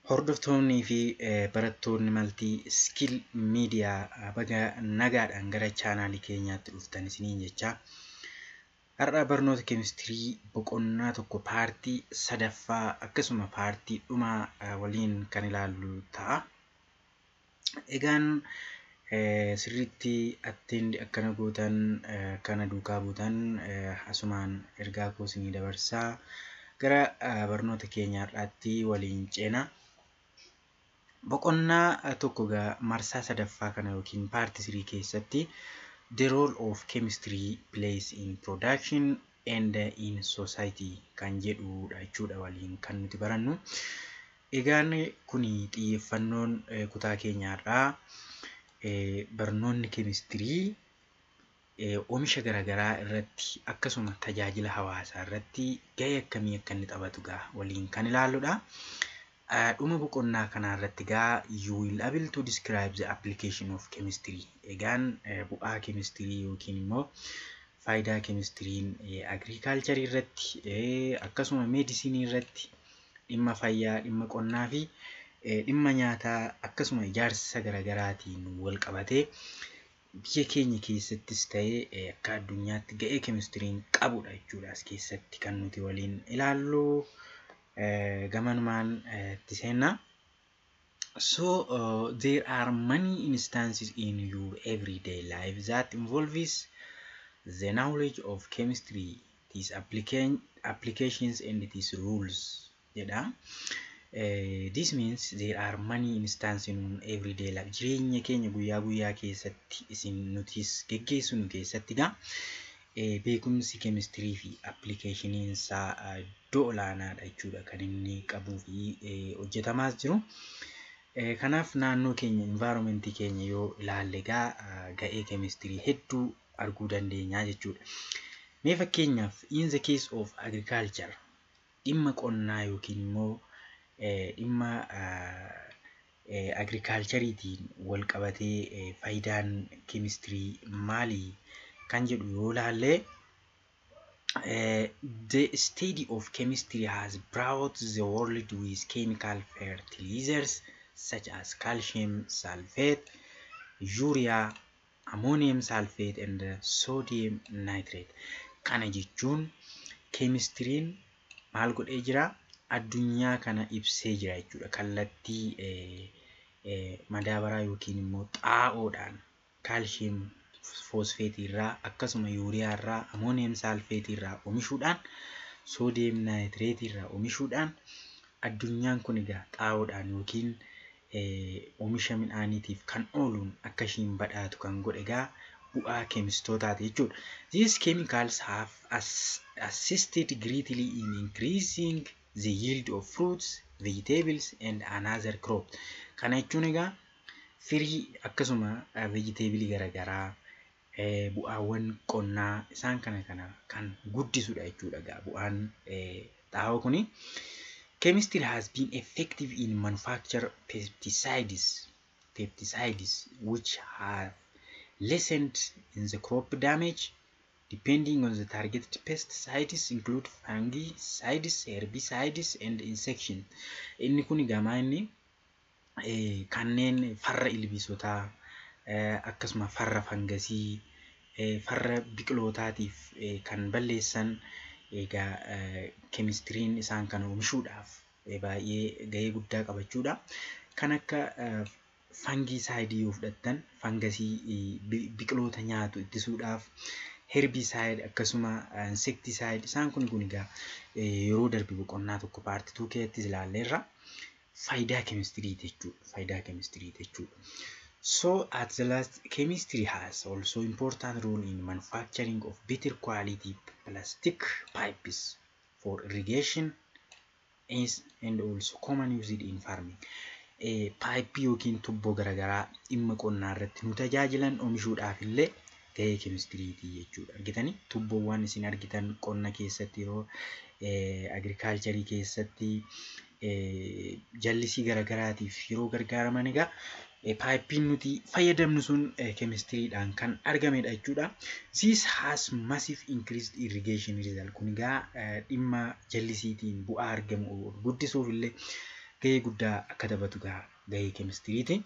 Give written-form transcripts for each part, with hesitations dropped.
Hordoftoonnii fi barattoonni Multi Skill Media, baga nagaadhaan gara chaanaalii keenyaatti dhuftan isiniin jecha. Har'a barnoota keemistirii boqonnaa 1 paartii sadaffaa akkasuma paartii dhumaa waliin kan ilaallu ta'a. Egaan sirriitti attend akkana gootan, kana duukaa buutan asumaan ergaa koo isinii dabarsaa, gara barnoota keenya har'aatti waliin ceena. Boqonnaa 1 gaa marsaa sadaffaa kana yookiin part 3 keessatti "The role of chemistry plays in production and in society" kan jedhudha jechuudha waliin kan nuti barannu. Egaan kuni xiyyeeffannoon kutaa keenya har'aa barnoonni keemistirii oomisha garaagaraa irratti akkasuma tajaajila hawaasaa irratti gahee akkamii akka inni taphatu gaa waliin kan ilaalludha. Dhuma boqonnaa kanaa irratti gaa you will able to describe the application of chemistry. Egaan bu'aa keemistirii yookiin immoo faayidaa keemistiriin agriculture irratti, akkasuma meedisinii irratti, dhimma fayyaa, dhimma qonnaa fi dhimma nyaataa, akkasuma ijaarsa garaagaraatiin wal qabatee biyya keenya keessattis ta'ee akka addunyaatti ga'ee keemistiriin qabudha jechuudha as keessatti kan nuti waliin ilaallu. Gamanumaan itti seenna. So there are many instances in your everyday life that involves the knowledge of chemistry, its applications and its rules jedha. This means there are many instances in everyday life. Jireenya keenya guyyaa guyyaa keessatti isin nutis geggeessinu keessatti gaa beekumsi keemistirii fi appilikeeshiniin isaa iddoo olaanaadha jechuudha kan inni qabuu fi hojjetamaas jiru. Kanaaf naannoo keenya, environmentii keenya yoo ilaalle egaa ga'ee keemistirii hedduu arguu dandeenya jechuudha. Mee fakkeenyaaf, in the case of agriculture, dhimma qonnaa yookiin immoo dhimma agricultureiitiin wal qabatee faayidaan keemistirii maali kan jedhu yoo ilaalle, the study of chemistry has brought the world with chemical fertilizers such as calcium sulfate, urea, ammonium sulfate and sodium nitrate. Kana jechuun keemistiriin maal godhee jira? Addunyaa kana ibsee jira jechuudha. Kallattii madaabaraa yookiin immoo xaa'oodhaan calcium phosphateii irraa, akkasuma yuuriyaa irraa, ammonium sulfateii irraa oomishuudhaan, sodium nitrateii irraa oomishuudhaan, addunyaan kun egaa xaa'oodhaan yookiin oomisha midhaaniitiif kan ooluun akka ishiin badhaatu kan godhe egaa bu'aa keemistootaati jechuudha. These chemicals have assisted greatly in increasing the yield of fruits, vegetables and another crop. Kana jechuun egaa firii akkasuma vegetableii garaagaraa, bu'aawwan qonnaa isaan kana kana kan guddisudha jechuudha egaa bu'aan xaa'oo kuni. Chemistry has been effective in manufacture pesticides which have lessened in the crop damage depending on the targeted pesticides, include fungicides, herbicides and insecticides. Inni kun egaa inni kanneen farra ilbiisotaa, akkasuma farra fangasii, farra biqilootaatiif kan balleessan egaa keemistiriin isaan kana oomishuudhaaf baay'ee gahee guddaa qabachuudha. Kan akka fungicideii yoo fudhattan, fangasii biqiloota nyaatu ittisuudhaaf, herbicide akkasuma insecticide, isaan kun egaa yeroo darbe boqonnaa 1 part 2 keessatti ilaalleerra. Faayidaa keemistiriiti jechuudha. Faayidaa keemistiriiti jechuudha. So at the last, chemistry has also important role in manufacturing of better quality plastic pipes for irrigation is and also common used in farming. Pipeii yookiin tubboo garaagaraa dhimma qonnaa irratti nu tajaajilan oomishuudhaaf illee gahee keemistiriiti jechuudha. Argitanii, tubboowwan isin argitan qonna keessatti, yeroo agricultureii keessatti jallisii garaagaraatiif yeroo gargaaraman, egaa pipeiin nuti fayyadamnu sun keemistiriidhaan kan argamedha jechuudha. This has massive increased irrigation result. Kun egaa dhimma jallisiitiin bu'aa argamu guddisuuf illee gahee guddaa akka taphatu gahee keemistiriiti.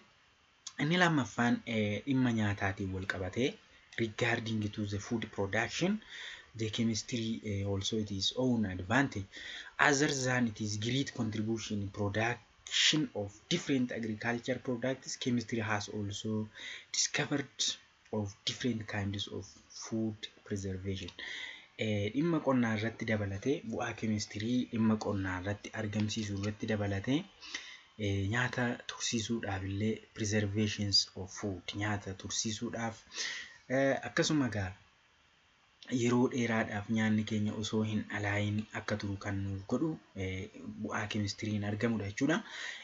Inni lammaffaan dhimma nyaataatiin wal qabatee, regarding to the food production, the chemistry also it is own advantage. Other than it is great contribution in production of different agriculture products, chemistry has also discovered of different kinds of food preservation. Dhimma qonnaa irratti dabalatee, bu'aa keemistirii dhimma qonnaa irratti argamsiisuu irratti dabalatee, nyaata tursiisuudhaaf illee, preservations of food, nyaata tursiisuudhaaf, akkasuma egaa yeroo dheeraadhaaf nyaanni keenya osoo hin alaayin akka turu kan nuuf godhu bu'aa keemistiriin argamudha jechuudha.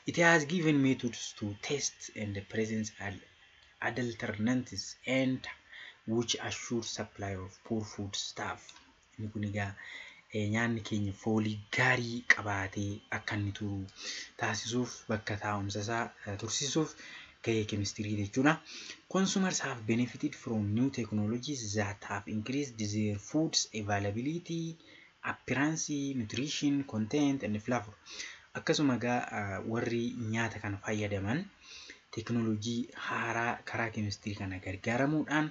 It has given methods to test and the presence adulterants and which assure supply of pure food stuff. Inni kun egaa nyaanni keenya foolii gaarii qabaatee akka inni turu taasisuuf, bakka taa'umsa isaa tursiisuuf gahee keemistirii jechuudha. Consumers have benefited from new technologies that have increased their food's availability, appearance, nutrition, content and flavor. Akkasuma egaa warri nyaata kana fayyadaman teekinooloojii haaraa karaa keemistirii kana gargaaramuudhaan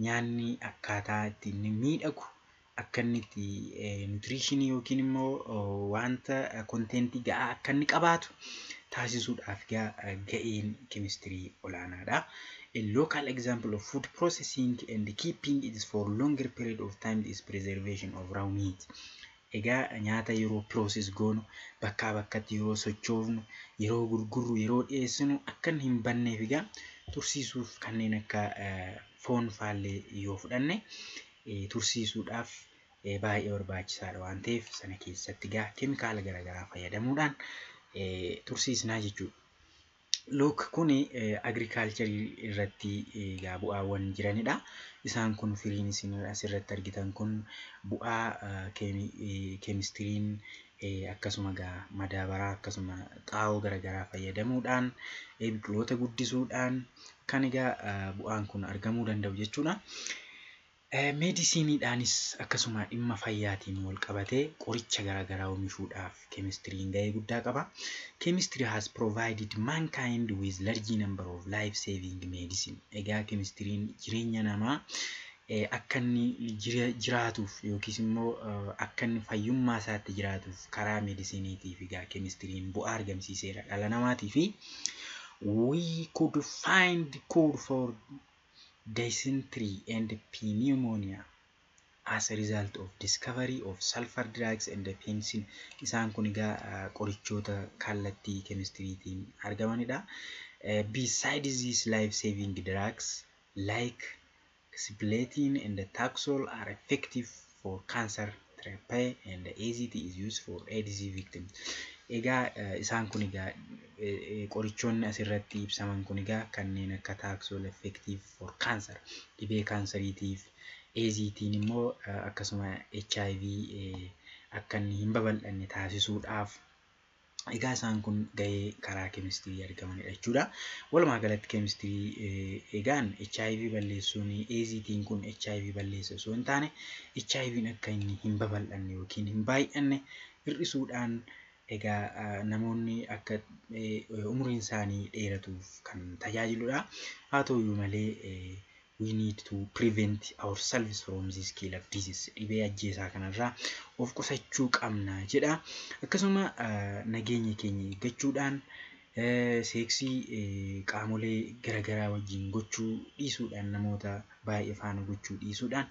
nyaanni akkaataa itti inni miidhagu, akka inni itti nutritionii yookiin immoo wanta contentii ga'aa akka inni qabaatu taasisuudhaaf ga'een keemistirii olaanaadha. A local example of food processing and keeping it for longer period of time is preservation of raw meat. Egaa nyaata yeroo process goonu, bakkaa bakkatti yeroo sochoofnu, yeroo gurgurru, yeroo dhiyeessinu akka inni hin banneef egaa tursiisuuf kanneen akka foon faallee yoo fudhanne tursiisuudhaaf baay'ee barbaachisaadha waan ta'eef, sana keessatti egaa keemikaala garaagaraa fayyadamuudhaan tursiisnaa jechuudha. Look, kuni agriculturii irratti egaa bu'aawwan jiranidha. Isaan kun firiin isin asirratti argitan kun bu'aa keemistiriin akkasuma egaa madaabaraa, akkasuma xaa'oo garaagaraa fayyadamuudhaan, biqiloota guddisuudhaan kan egaa bu'aan kun argamuu danda'u jechuudha. Meedisiiniidhaanis akkasuma dhimma fayyaatiin wal qabatee qoricha garaagaraa oomishuudhaaf keemistiriin gahee guddaa qaba. Chemistry has provided mankind with large number of life saving medicine. Egaa keemistiriin jireenya namaa akka inni jiraatuuf yookiis immoo akka inni fayyummaa isaatti jiraatuuf karaa meedisiiniitiif egaa keemistiriin bu'aa argamsiiseera dhala namaatii fi we could find cure for dysentery and pneumonia as a result of discovery of sulfur drugs and penicillin. Isaan kun egaa qorichoota kallattii keemistiriitiin argamanidha. Besides these life saving drugs like cisplatin and Taxol are effective for cancer therapy and AZT is used for AIDS victims. Egaa isaan kun egaa qorichoonni asirratti ibsaman kun egaa kanneen akka Taxol effective for cancer, dhibee kaansariitiif, AZT'n immoo akkasuma HIV akka inni hin babal'anne taasisuudhaaf, egaa isaan kun gahee karaa keemistirii argamanidha jechuudha. Walumaa galatti keemistirii egaan HIV balleessuun, AZT'n kun HIV balleessa osoo hin taane, HIV'n akka inni hin babal'anne yookiin hin baay'anne hir'isuudhaan egaa namoonni akka umuriin isaanii dheeratuuf kan tajaajiludha. Haa ta'uyyuu malee, we need to prevent ourselves from this killer disease. Dhibee ajjeesaa kanarraa of qusachuu qabna jedha. Akkasuma nageenya keenya eeggachuudhaan, seeksii qaamolee garaagaraa wajjin gochuu dhiisuudhaan, namoota baay'ee faana gochuu dhiisuudhaan,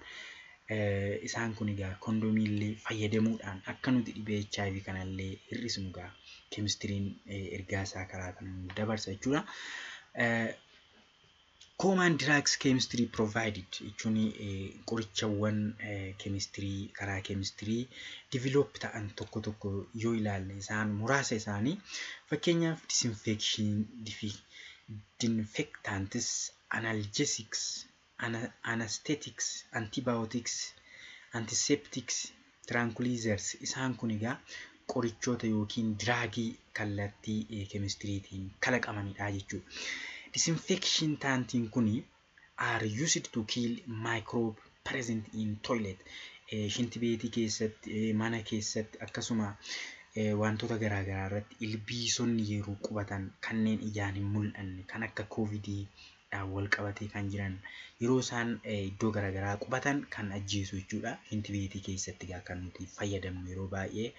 isaan kun egaa kondomiillee fayyadamuudhaan akka nuti dhibee HIV kanallee hir'isnu egaa keemistiriin ergaa isaa karaa kana nuuf dabarsa jechuudha. Common drugs chemistry provided jechuun qorichawwan keemistirii karaa keemistirii develop ta'an tokko tokko yoo ilaalle, isaan muraasa isaanii fakkeenyaaf disinfection, disinfectants, analgesics, anesthetics, antibiotics, antiseptics, tranquilizers, isaan kun egaa qorichoota yookiin drugii kallattii keemistiriitiin kalaqamanidha jechuudha. Disinfectantiin kun are used to kill microbe present in toilet. Shinti beetii keessatti, mana keessatti, akkasuma Wantoota garaagaraa irratti ilbiisonni yeroo qubatan kanneen ijaan hin mul'anne kan akka koovidii wal qabatee kan jiran yeroo isaan iddoo garaagaraa qubatan kan ajjeesu jechuudha. Shintibeetii keessatti egaa kan nuti fayyadamnu yeroo baay'ee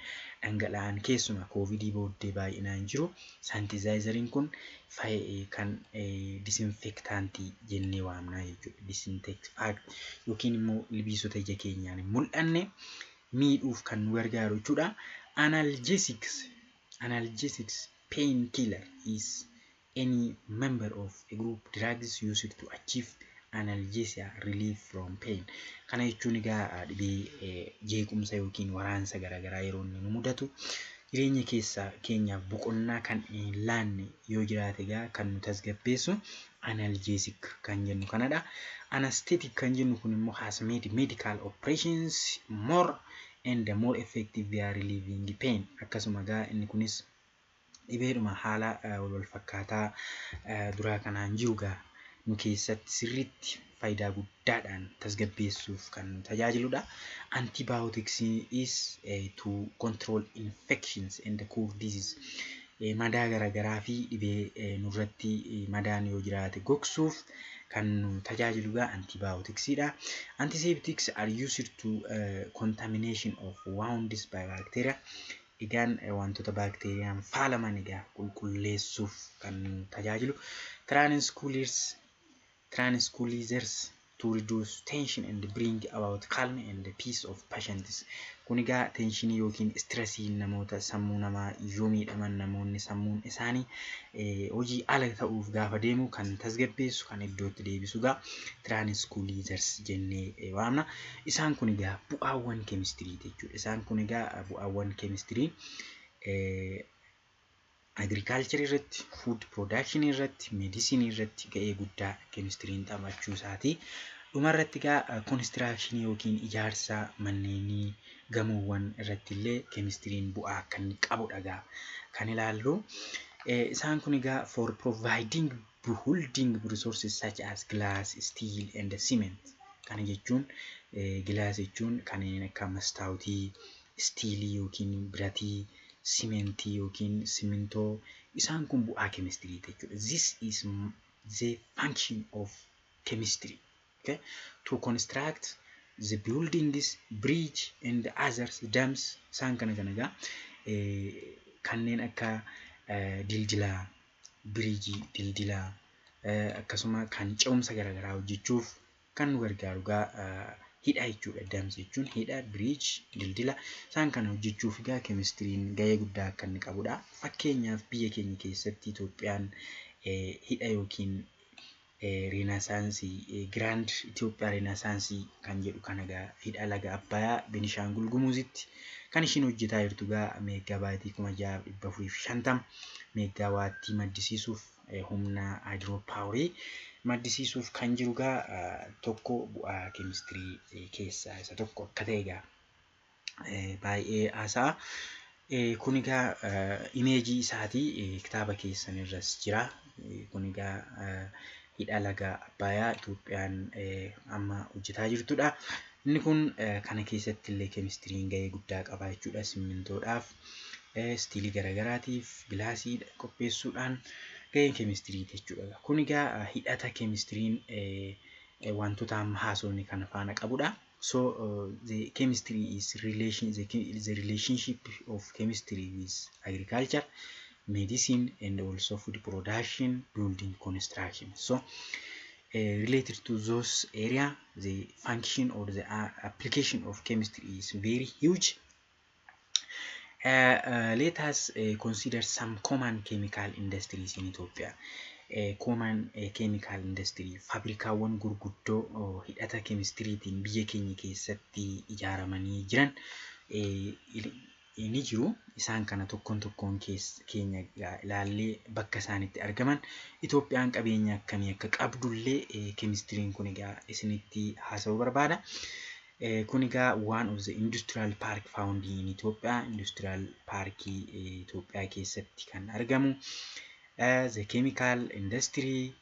dhangala'aan keessumaa koovidii booddee baay'inaan jiru sanitizeriin kun kan disinfectantii jennee waamna jechuudha. Disinfectant yookiin immoo ilbiisota ija keenyaan hin mul'anne miidhuuf kan nu gargaaru jechuudha. Analgesics, painkiller, is any member of a group drugs used to achieve analgesia, relief from pain. Kana jechuun egaa dhibee jeequmsa yookiin waraansa garaagaraa yeroo inni nu mudatu jireenya keessa keenyaaf boqonnaa kan hin laanne yoo jiraate egaa kan nu tasgabbeessu analgesic kan jennu kanadha. Anesthetic kan jennu kun immoo has made medical operations more and more effective via relieving pain. Akkasuma egaa inni kunis dhibeedhuma haala wal fakkaataa duraa kanaan jiru egaa nu keessatti sirriitti faayidaa guddaadhaan tasgabbeessuuf kan nu tajaajiludha. Antibiotics is to control infections and cure disease. Madaa garaagaraa fi dhibee nurratti madaan yoo jiraate gogsuuf kan nu tajaajilu egaa antibioticsidha. Antiseptics are used to contamination of wounds by bacteria. Egaan wantoota baakteeriyaan faalaman egaa qulqulleessuuf kan nu tajaajilu. Tranquilizers to reduce tension and bring about calm and peace of patients. Kun egaa tensionii yookiin stressii namoota sammuu namaa yoo miidhaman namoonni sammuun isaanii hojii ala ta'uuf gaafa deemu kan tasgabbeessu, kan iddootti deebisu egaa tranquilizers jennee waamna. Isaan kun egaa bu'aawwan keemistiriiti jechuudha. Isaan kun egaa bu'aawwan keemistirii agriculturii irratti, food productionii irratti, medicineii irratti ga'ee guddaa keemistiriin taphachuu isaati. Dhumarratti egaa constructionii yookiin ijaarsa manneenii, gamoowwan irratti illee keemistiriin bu'aa akka inni qabudha egaa kan ilaallu. Isaan kun egaa for providing building resources such as glass, steel and cement. Kana jechuun glass jechuun kanneen akka mastaawutii, steelii yookiin biratii, simentii yookiin simintoo, isaan kun bu'aa keemistiriiti jechuudha. This is the function of chemistry. Okay? To construct the buildings, bridge and others, dams, isaan kana kana egaa kanneen akka dildilaa, bridgeii, dildilaa, akkasuma kan ce'umsa garaagaraa hojjechuuf kan nu gargaaru egaa hidha jechuudha. Dams jechuun hidha, bridge, dildila, isaan kana hojjechuuf egaa keemistiriin gahee guddaa akka inni qabudha. Fakkeenyaaf biyya keenya keessatti Itoophiyaan hidha yookiin Renaissanceii, Grand Itoophiyaa Renaissanceii kan jedhu kana egaa hidha laga Abbayyaa Benishaangul Gumuzitti kan ishiin hojjetaa jirtu egaa meeggaabaaytii 6450 meeggawaattii maddisiisuuf, humna hydropowerii maddisiisuuf kan jiru egaa tokko bu'aa keemistirii keessaa isa tokko akka ta'e egaa baay'ee haasa'a. Kun egaa imageii isaatii, kitaaba keessan irras jira. Kun egaa hidha laga Abbayyaa Itoophiyaan amma hojjetaa jirtudha. Inni kun kana keessatti illee keemistiriin gahee guddaa qaba jechuudha. Simmintoodhaaf, steelii garaagaraatiif, glassii qopheessuudhaan gaheen keemistiriiti jechuudha. Kun egaa hidhata keemistiriin wantoota amma haasofne kana faana qabudha. So the chemistry is relation the relationship of chemistry with agriculture, medicine and also food production, building construction. So related to those area, the function or the application of chemistry is very huge. Let us consider some common chemical industries in Ethiopia. Common chemical industry, fabrikaawwan gurguddoo hidhata keemistiriitiin biyya keenya keessatti ijaaramanii jiran ni jiru. Isaan kana tokkoon tokkoon keenya ilaallee bakka isaan itti argaman, Itoophiyaan qabeenya akkamii akka qabdullee keemistiriin kun egaa isinitti haasa'uu barbaada. Kun egaa one of the industrial park found in Ethiopia, industrial parkii Itoophiyaa keessatti kan argamu. The chemical industry,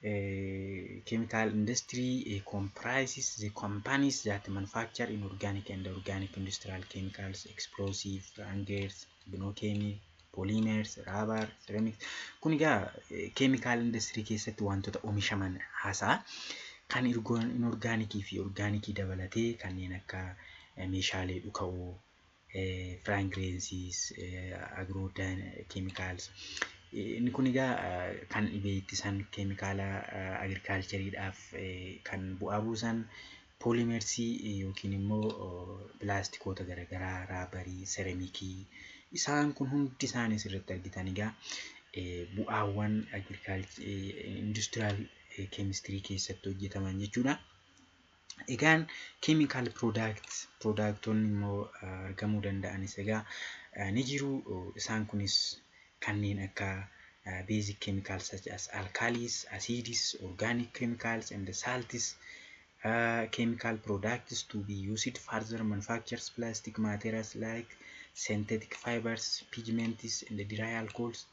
Chemical industry comprises the companies that manufacture inorganic and organic industrial chemicals, explosive, fragrances, agrochemical, polymers, rubber, ceramics. Kun egaa chemical industry keessatti wantoota oomishaman haasa'a. Kan inorgaanikii fi orgaanikii dabalatee kanneen akka meeshaalee dhuka'oo, fragrances, agro chemicals. Inni kun egaa kan dhibee ittisan, keemikaala agricultureiidhaaf kan bu'aa buusan, polymersii yookiin immoo pilaastikoota garaagaraa, rubberii, ceramicii, isaan kun hundi isaanii asirratti argitan egaa bu'aawwan industrial chemistry keessatti hojjetaman jechuudha. Egaan chemical productonni immoo argamuu danda'anis egaa ni jiru. Isaan kunis kanneen akka basic chemicals such as alkalis, acids, organic chemicals and salts, chemical products to be used further manufactures plastic materials like synthetic fibers, pigments and dry alcohols.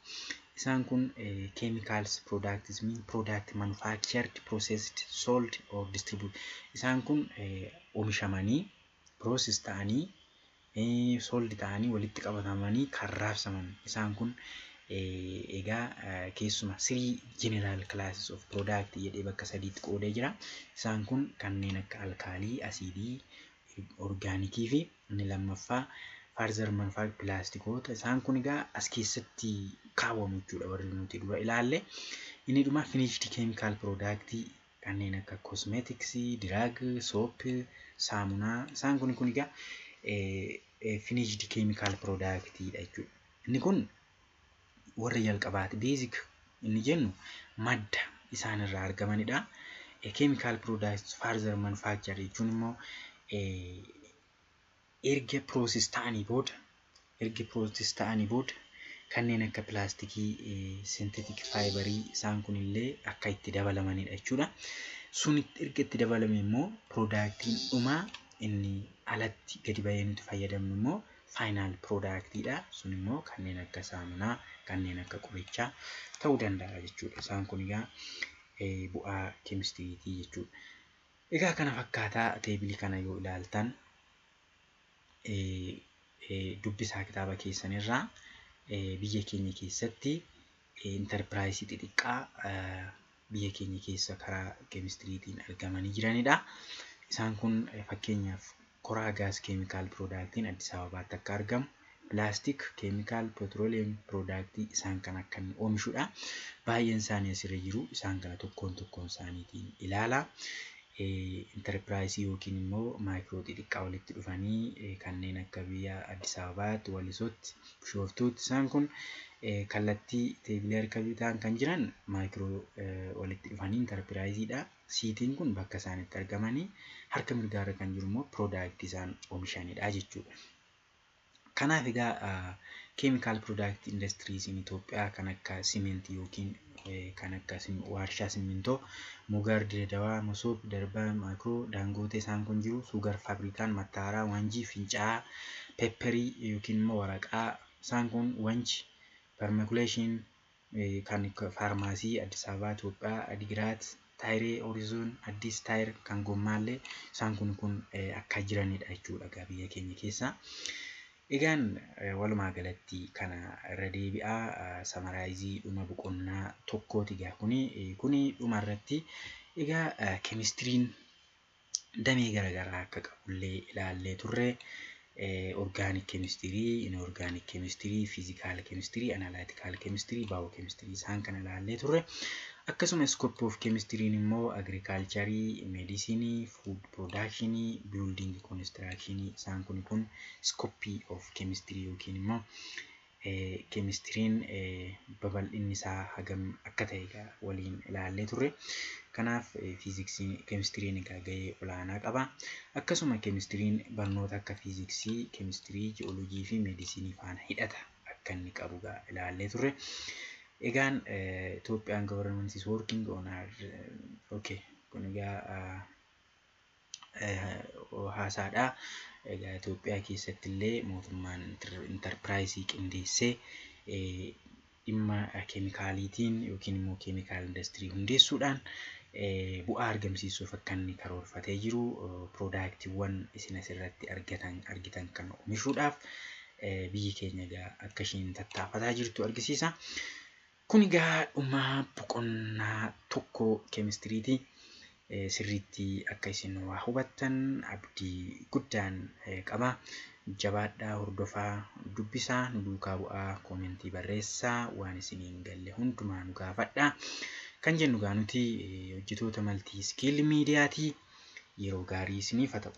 Isaan kun chemicals products mean product manufactured, processed, sold or distributed. Isaan kun oomishamanii, process ta'anii, sold ta'anii, walitti qabatamanii kan raabsaman. Isaan kun egaa keessuma three general classes of product jedhee bakka sadiitti qoodee jira. Isaan kun kanneen akka alkaalii, asiidii, orgaanikii fi inni lammaffaa further manufacture pilaastikoota. Isaan kun egaa as keessatti kaawwamu jechuudha warri nuti dura ilaalle. Inni dhuma finished chemical product kanneen akka cosmetics, drug, soap, saamunaa, isaan kun egaa finished chemical product dha jechuudha. Inni kun warra jalqabaati. Basic inni jennu madda isaan irraa argamanidha. Chemical products further manufacture jechuun immoo erga process ta'anii booda kanneen akka pilaastikii, synthetic fiberii, isaan kun illee akka itti dabalamanidha jechuudha. Sun erga itti dabalame immoo productiin dhumaa inni alatti gadi bahee nuti fayyadamnu immoo final productiidha. Sun immoo kanneen akka saamunaa, kanneen akka qorichaa ta'uu danda'a jechuudha. Isaan kun egaa bu'aa keemistiriitii jechuudha. Egaa kana fakkaataa tableii kana yoo ilaaltan, dubbisaa kitaaba keessanirraa, biyya keenya keessatti intarpiraayisii xixiqqaa biyya keenya keessa karaa keemistiriitiin argamanii jiranidha. Isaan kun fakkeenyaaf Koraa Gas chemical productiin Addis Ababaatti akka argamu, plastic, chemical, petroleum productii isaan kan akka inni oomishudha. Baay'een isaanii asirra jiru. Isaan kana tokkoon tokkoon isaaniitiin ilaala. Intarpiraayisii yookiin immoo micro xixiqqaa walitti dhufanii kanneen akka biyya Addis Ababaatti, Walisootti, Bishooftuutti, isaan kun kallattii tableii harka bitaan kan jiran micro walitti dhufanii intarpiraayiziidha. Cityiin kun bakka isaan itti argamanii, harka mirgaarra kan jiru immoo productii isaan oomishanidha jechuudha. Kanaaf egaa chemical productii industriesiin Itoophiyaa kan akka simentii yookiin kan akka waarshaa simmintoo Mugaar, Dirredawaa, Mosoob, Darbaa, Micro, Daangootee isaan kun jiru. Sugar faabrikaan Mattaaraa, Wanjii, Fincaa'aa, paperii yookiin immoo waraqaa isaan kun Wanji, vermiculation kan faarmaasii Addis Ababaa, Itoophiyaa, Adigiraat, Taayiree, Horizon, Addis Tire kan gommaallee isaan kun akka jiranidha jechuudha biyya keenya keessa. Egaan walumaa galatti kana irra deebi'aa summarizeii dhuma boqonnaa tokkooti egaa kuni dhuma irratti egaa keemistiriin damee garaagaraa akka qabullee ilaallee turre. Organic chemistry, inorganic chemistry, physical chemistry, analytical chemistry, biochemistry isaan kana ilaallee turre. Akkasuma scope of chemistryn immoo agricultureii, medicineii, food productionii, building constructionii, isaan kun scopeii of chemistry yookiin immoo keemistiriin babal'inni isaa hagam akka ta'e waliin ilaallee turre. Kanaaf fiiziksiin keemistiriin egaa gahee olaanaa qaba. Akkasuma keemistiriin barnoota akka fiiziksii, keemistirii, ji'oolojii fi meedisinii faana hidhata akka inni qabu ilaallee turre. Egaan Itoophiyaan government is working on okay, kun egaa haasaadha. Egaa Itoophiyaa keessatti illee mootummaan intarpiraayisii qindeessee Dhimma keemikaaliitiin yookiin immoo chemical industry hundeessuudhaan bu'aa argamsiisuuf akka inni karoorfatee jiru, productiiwwan isin asirratti argitan kan oomishuudhaaf biyyi keenya egaa akka isheen tattaafataa jirtu argisiisa. Kun egaa dhuma boqonnaa 1 keemistiriiti. Sirriitti akka isin waa hubattan abdii guddaan qaba. Jabaadhaa, hordofaa, dubbisaa, nu duukaa bu'aa, commentii barreessaa, waan isiniin galle hundumaa nu gaafadhaa. Kan jennu gaa nuti hojjetoota Multi Skill Mediatii. Yeroo gaarii isiniif haa ta'u.